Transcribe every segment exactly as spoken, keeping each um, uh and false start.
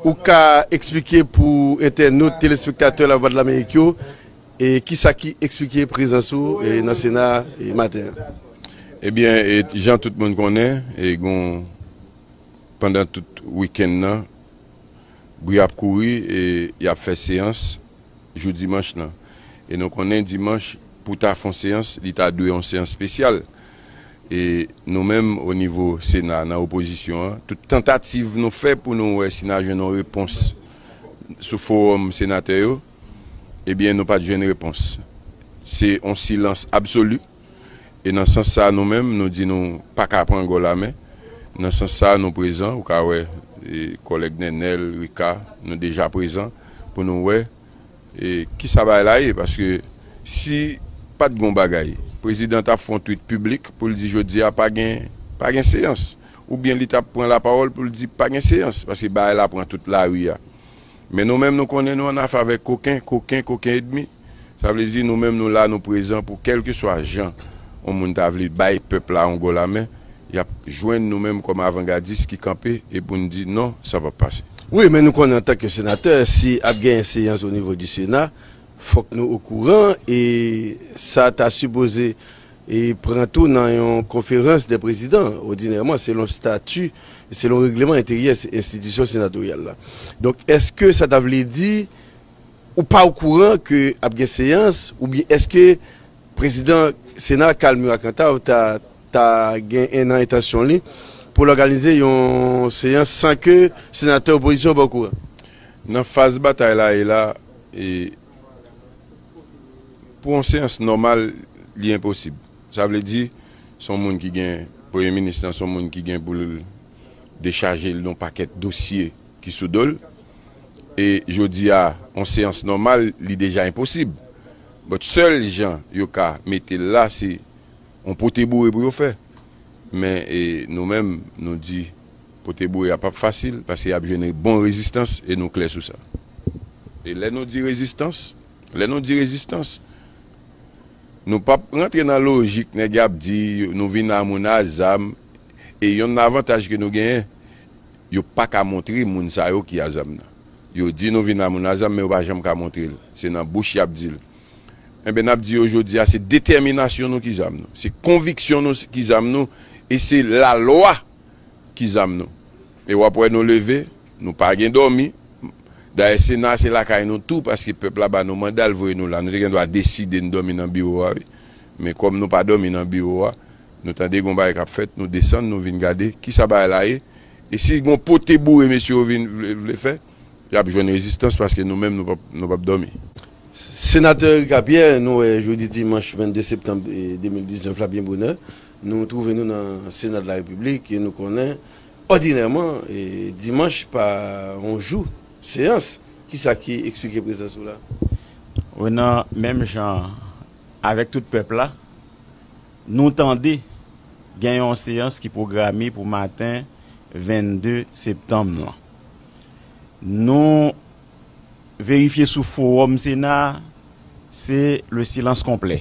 ou ka eksplike pou entènot, telespektatè Lavwadlamerik yo, e kisa ki eksplike prezans ou, e, nan Sena, e, maten an? Ebyen, e, jan tout moun konnen, e, gon, pandan tout wikenn nan, bri ap kouri e y ap fè seyans jou dimanch lan. E nou konnen dimanch, pou ta fè yon seyans, li ta dwe yon seyans espesyal. E nou menm, o nivo Sena, nan opozisyon an, tout tantativ nou fè pou nou wè si n a jwenn yon repons sou fowòm senatè yo, ebyen, nou pa t jwenn repons. Se yon silans absoli. E nan sans sa, nou menm, nou di nou pa ka pran gòl a men. Nan sans sa, nou prezan, ou ka wè, e, kòlèg Nènèl, Rika, nou deja prezan pou nou wè, e, kisa bagay la ye, paske si pa t gon bagay, prezidan t ap fè yon twit piblik pou l di jodi a pa gen, pa gen seyans, oubyen li t ap pran lapawòl pou l di pa gen seyans, paske bagay la pran tout lari a. Men nou menm, nou konnen nou an afè avèk koken, koken, koken edmi. Sa vle di nou menm, nou la, nou prezan pou kèlkeswa jan yon moun ta vle bay pèp la yon gòl a men, y ap jwenn nou menm kòm avangadis ki kanpe e pou n di non, sa p ap pase. Wi, men nou konnen antanke senatè, si ap genyen seyans o nivo di Sena, fòk nou okouran e sa ta sipoze e pran tou nan yon konferans dè prezidan. Òdinèman, selon stati, selon regleman enteryè se enstitisyon senatoryal la. Donk, èske sa ta vle di ou pa okouran ke ap gen seyans, oubyen èske prezidan Sena, Carl Murat Cantave, ta, ta gen nan entansyon li pou l òganize yon seyans san ke senatè opozisyon pa okouran? Nan faz batay la ye la, e, pou yon seyans nòmal, li enposib. Sa vle di, se yon moun ki gen, premye minis lan, se yon moun ki gen pou l dechaje l de yon pakèt dosye ki sou do l. E jodi a, yon seyans nòmal, li deja enposib. But sèl jan yo ka mete l la, se yon pote boure pou yo fè. Men, e, nou menm, nou di, pote boure a p ap fasil, paske y ap jwenn bon rezistans, e nou klè sou sa. E lè nou di rezistans, lè nou di rezistans, nou p ap rantre nan lojik nèg y ap di nou vin a moun a zam, e yonn nan avantaj ke nou genyen, yo pa ka montre moun sa yo ki a zam nan. Yo di nou vin a moun a zam, men yo pa janm ka montre l. Se nan bouch y ap di l. Enben, n ap di yo jodi a, se detèminasyon nou ki zam nou. Se konviksyon nou ki zam nou. E se lalwa ki zam nou. E w ap wè nou leve, nou pa gen dòmi. Dayè, Sena se lakay nou tou, paske pèp la ba nou manda l voye nou la. Nou te gen dwa deside n dòmi nan biwo a, wi. Men kòm nou pa dòmi nan biwo a, nou tande gon bagay k ap fèt, nou desann, nou vin gade kisa bagay la ye. E si gon pote boure mesye yo vin vle, vle fè, y ap jwenn rezistans paske nou menm nou p ap, nou p ap dòmi. Senatè Ricard Pierre, nou wè jodi dimanch vennde septanm, e, de mil diznèf la byen bonè, nou twouve nou nan Sena de la Repiblik e nou konnen, òdinèman, e, dimanch pa yon jou seyans. Kisa ki eksplike prezans ou la? Wi, nan menm jan avèk tout pèp la, nou tande gen yon seyans ki pwograme pou maten vennde septanm lan. Nou verifye sou fowòm Sena a, se le silans konplè.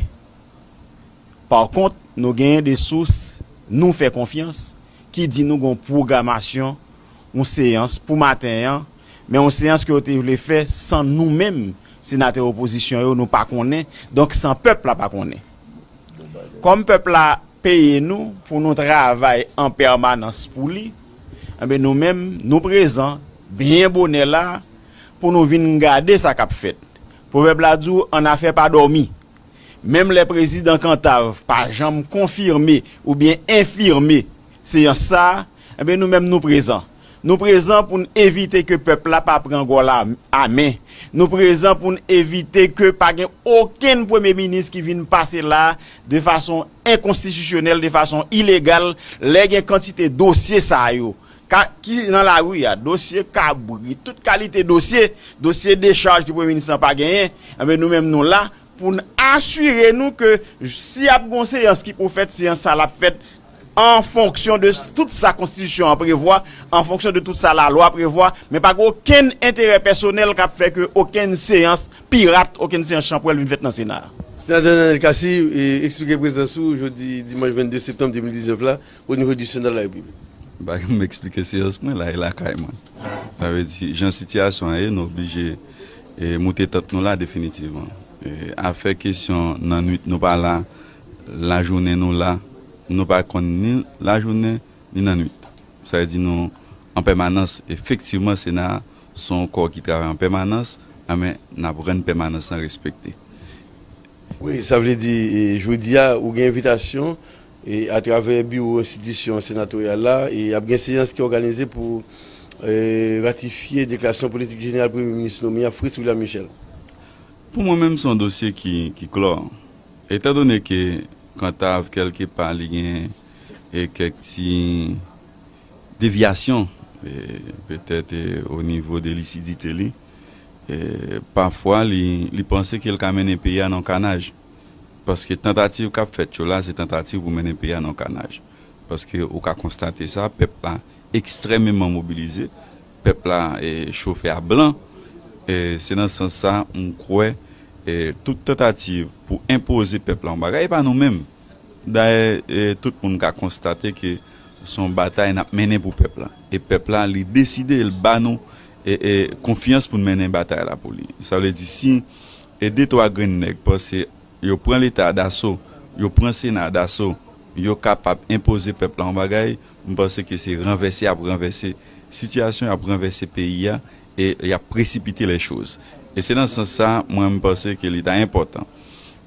Pa kont, nou genyen de sous nou fè konfyans ki di nou gon pwogramasyon yon seyans pou maten an, men yon seyans ke yo te vle fè san nou menm, senatè opozisyon yo, nou pa konnen, donk san pèp la pa konnen. Kòm pèp la peye nou pou nou travay an pèmanans pou li, enben nou menm, nou prezan byen bonè la pou nou vin gade sa k ap fèt. Pwovèb la di w, annafè pa dòmi. Menm lè prezidan Cantave pa janm konfime oubyen enfime seyans sa a, enben nou menm nou prezan. Nou prezan pou n evite ke pèp la pa pran gòl a, a men. Nou prezan pou n evite ke pa gen okenn premye minis ki vin pase la de fason enkonstitisyonèl, de fason ilegal, lè gen kantite dosye sa yo ka, ki nan lari a, dosye kabrit, tout kalite dosye, dosye dechaj ke premye minis lan pa genyen, enben nou menm nou la pou n asire nou ke si ap gon seyans ki pou fèt, seyans sa l ap fèt an fonksyon de s-, tout sa konstitisyon an prevwa, an fonksyon de tout sa lalwa prevwa, men pa gen okenn enterè pèsonèl k ap fè ke okenn seyans pirat, okenn seyans chanpwèl vin fèt nan Sena a. Senatè Nènèl Cassy, e, eksplike prezans ou jodi dimanch vennde septanm de mil diznèf la, o nivo di Sena de la Repiblik. M pa gen m eksplike seyans mwen la, e lakay mwen. Sa vle di, jan sitiyasyon an ye, nou oblije e, moute tant nou la definitivman. E, afè kesyon nan nwit, nou pa la, lajounen nou la, nou pa konn ni lajounen ni nan nwit. Sa vle di nou an pèmanans, efektivman, Sena a se yon kò ki travay an pèmanans, men n ap rann pèmanans lan respekte. Wi, sa vle di, e, jodi a, ou gen envitasyon, e, atravè biwo enstitisyon senatoryal la, e ap gen seyans ki òganize pou e, ratifye deklarasyon politik jeneral Premye Minis nome a, Fritz William Michel. Pou mwen menm, se yon dosye ki, ki klò. Etandone ke Kantav, kèlkepa, li gen e, kèk ti devyasyon, e, petèt e, o nivo de lisidite li, e, pafwa li, li panse ke l ka mennen peyi a nan kannaj. Paske tantativ k ap fèt yo la, se tantativ pou mennen peyi a nan kannaj. Paske ou ka konstate sa, pèp la ekstrèmeman mobilize, pèp la e, chofe a blan. E, se nan sans sa, m kwè e, tout tantativ pou enpoze pèp la yon bagay, e pa nou menm. Dayè, e, tout moun ka konstate ke se yon batay n ap mennen pou pèp la. E pèp la, li deside, l ba nou e, e, konfyans pou n mennen batay la pou li. Sa vle di, si e de twa grenn nèg panse yo pran Leta a daso, yo pran Sena a daso, yo kapab enpoze pèp la yon bagay, m panse ke se ranvèse y ap ranvèse sitiyasyon, y ap ranvèse peyi a, e y ap presipite lè choz. E se nan sans sa, mwen, m panse ke li ta enpòtan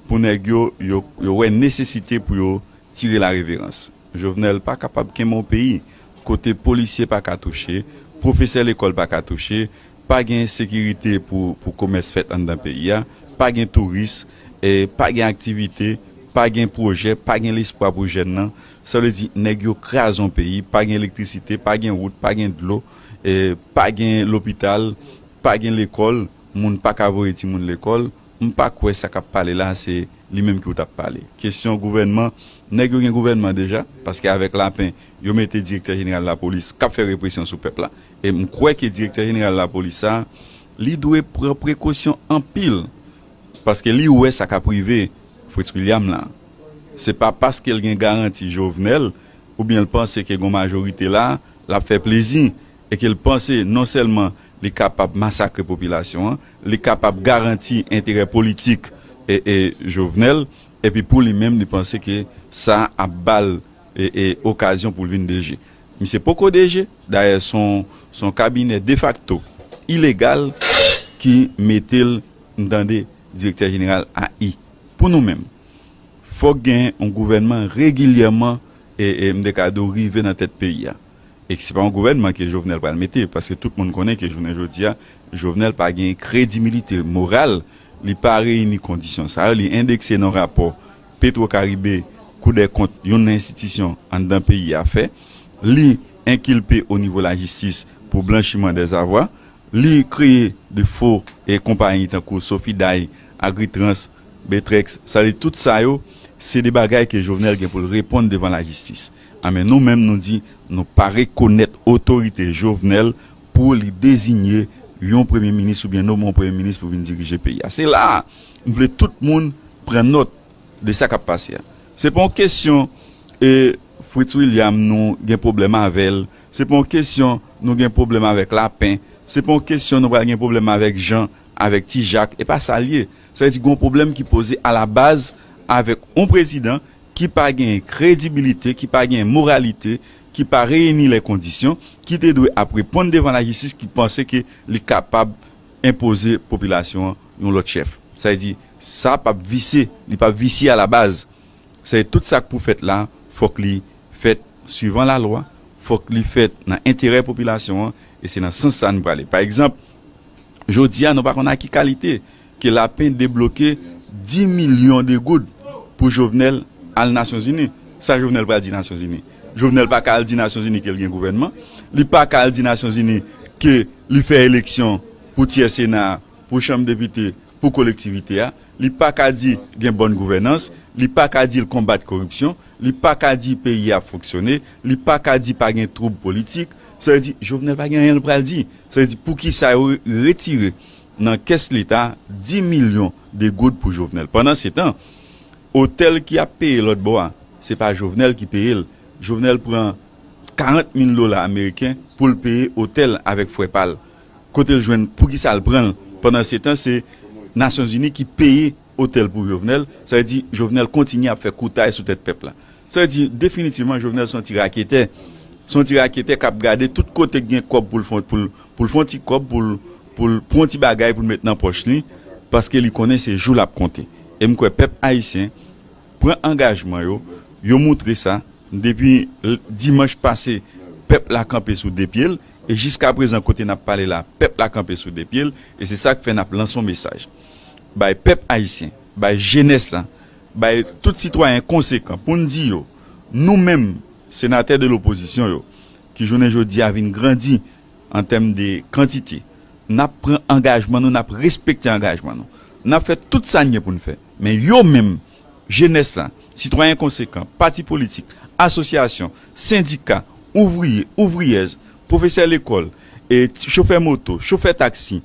pou nèg yo, yo, yo wè nesesite pou yo tire lareverans. Jovenel pa kapab kenbe yon peyi kote polisye pa ka touche, pwofesè lekòl pa ka touche, pa gen sekirite pou, pou komès fèt anndan peyi a, pa gen touris, e pa gen aktivite, pa gen pwojè, pa gen lespwa pou jèn nan. Sa vle di, nèg yo kraze yon peyi, pa gen elektrisite, pa gen wout, pa gen dlo, e pa gen lopital, pa gen lekòl, moun pa ka voye timoun lekòl. M pa kwè sa k ap pale la, se li menm ki t ap pale. Kesyon gouvènman, nèg yo gen gouvènman deja, paske avèk Lapen, yo mete direktè jeneral lapolis k ap fè represyon sou pèp la. E m kwè ke direktè jeneral lapolis sa, li dwe pran prekosyon anpil, paske li wè sa k ap rive Fritz William la. Se pa paske l gen garanti Jovenel, oubyen l panse ke gen yon majorite la, l ap fè plezi, e ke l panse non sèlman li kapab masakre popilasyon an, li kapab garanti enterè politik e, e Jovenel, epi pou li menm, li panse ke sa ap ba l e, e okazyon pou l vin D G. Misye poko D G, dayè se yon, se yon kabinè defakto, ilegal, ki mete l, m tande, direktè jeneral A I. Pou nou menm, fòk gen yon gouvènman regilyèman, e, e m te ka di w, rive nan tèt peyi a. E se pa yon gouvènman ke Jovenel pral mete, paske tout moun konnen ke jounen jodi a, Jovenel pa gen kredibilite moral, li pa reyini kondisyon sa yo, li endekse nan rapò Petro Caribe, Kou dè Kont, youn nan enstitisyon anndan peyi a fè, li enkilpe o nivo lajistis pou blanchiman dèzavwa, li kreye de fo e konpayi tankou Sofiday, Agritrans, Betrex, sa vle di tout sa yo, se de bagay ke Jovenel gen pou l reponn devan lajistis. Anben nou menm nou di nou pa rekonèt otorite Jovenel pou li deziye yon premye minis oubyen nome yon premye minis pou vin dirije peyi a. Se la a m vle tout moun pran nòt de sa k ap pase a. Se pa yon kesyon e Fritz William nou gen pwoblèm avè l, se pa yon kesyon nou gen pwoblèm avèk Lapen, se pa yon kesyon nou pral gen pwoblèm avèk Jan, avèk Ti Jak, e pa sa l ye. Sa vle di gen yon pwoblèm ki poze alabaz avèk yon prezidan ki pa gen kredibilite, ki pa gen moralite, ki pa reyini lè kondisyon, ki te dwe ap reponn devan lajistis, ki panse ke li kapab enpoze popilasyon an yon lòt chèf. Sa vle di, sa p ap visye, li p ap visye alabaz. Sa vle di tout sa k pou fèt la, fòk li fèt swivan lalwa, fòk li fèt nan enterè popilasyon an, e se nan sans sa nou prale. Pa egzanp, jodi a, nou pa konn a ki kalite ke Lapen debloke dis milyon de goud pou Jovenel al Nasyonzini. Sa Jovenel pral di Nasyonzini? Jovenel pa ka al di Nasyonzini ke l gen gouvènman. Li pa ka al di Nasyonzini ke li fè eleksyon pou tyè Sena a, pou chanm depite, pou kolektivite a. Li pa ka di gen bòn gouvènans. Li pa ka di l konbat koripsyon. Li pa ka di peyi a ap fonksyone. Li pa ka di pa gen twoub politik. Sa vle di, Jovenel pa gen anyen l pral di. Sa vle di, poukisa yo retire nan kès Leta dis milyon de goud pou Jovenel? Pandansetan, otèl ki ap peye lòt bò a, se pa Jovenel ki peye l. Jovenel pran karant mil dola ameriken pou l peye otèl avèk frè pa l. Kote l jwenn, poukisa l pran l? Pandan se tan, se Nasyonzini ki peye otèl pou Jovenel. Sa vle di, Jovenel kontinye ap fè koutay sou tèt pèp la. Sa vle di, definitivman, Jovenel se yon ti raketè. Se yon ti raketè k ap gade tout kote k gen kòb pou l fè, pou l, pou l fè yon ti kòb, pou l, pou l pran yon ti bagay pou l met nan pòch li, paske li konnen se jou l ap konte. E m kwè pèp ayisyen pran angajman yo, yo moutre sa. Depi l-, dimanch pase, pèp la kanpe sou de pye l, e jiska prezan, kote n ap pale la, pèp la kanpe sou de pye l, e se sa k fè n ap lanse yon mesaj bay pèp ayisyen, bay jenès la, bay tout sitwayen konsekan, pou n di yo, nou menm, senatè de lopozisyon yo, ki jounen jodi a vin grandi an tèm de kantite, n ap pran angajman nou, n ap respekte angajman nou. N ap fè tout sa n gen pou n fè. Men yo menm, jenès la, sitwayen konsekan, pati politik, asosyasyon, sendika, ouvriye, ouvriyèz, pwofesè lekòl, e t-, chofè moto, chofè taksi,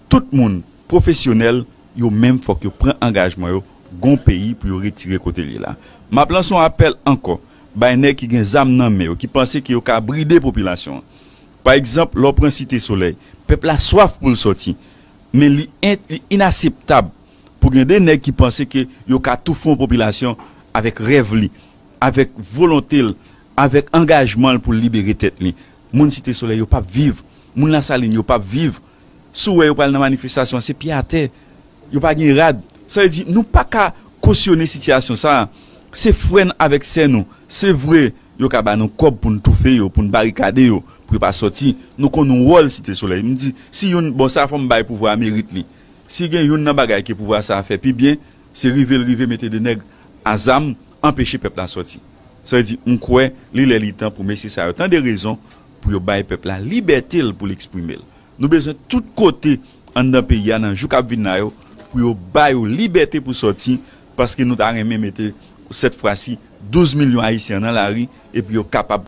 tout moun pwofesyonèl, yo menm fòk yo pran angajman yo, gon peyi pou yo retire kote l ye la. M ap lanse yon apèl ankò bay nèg ki gen zam nan men yo, ki panse ke yo ka bride popilasyon an. Pa egzanp, lè w pran Site Solèy, pèp la swaf pou l sòti, men li en-, li inaseptab pou gen de nèg ki panse ke yo ka toufe yon popilasyon avèk rèv li, avèk volonte l, avèk angajman l pou l libere tèt li. Moun Site Solèy yo p ap viv. Moun Lasalin yo p ap viv. Si w wè yo pral nan manifestasyon an, se pye atè. Yo pa gen rad. Sa vle di, nou pa ka kosyone sitiyasyon sa a. Se frè n avèk sè nou. Se vre, yo ka ba nou kòb pou n toufe yo, pou n barikade yo, pou yo pa sòti. Nou konn wòl Site Solèy. M di, si youn, bon, sa fò m bay pouvwa a merit li. Si gen youn nan bagay ke pouvwa sa a fè pi byen, se rive l rive mete de nèg a zam, anpeche pèp la sòti. Sa vle di, m kwè li lè li tan pou mesye sa yo tande rezon, pou yo bay pèp la libète l pou l eksprime l. Nou bezwen tout kote anndan peyi a nan jou k ap vin la yo, pou yo ba yo libète pou sòti, paske nou ta renmen mete, sèt fwa si, douz milyon Ayisyen nan lari, epi yo kapab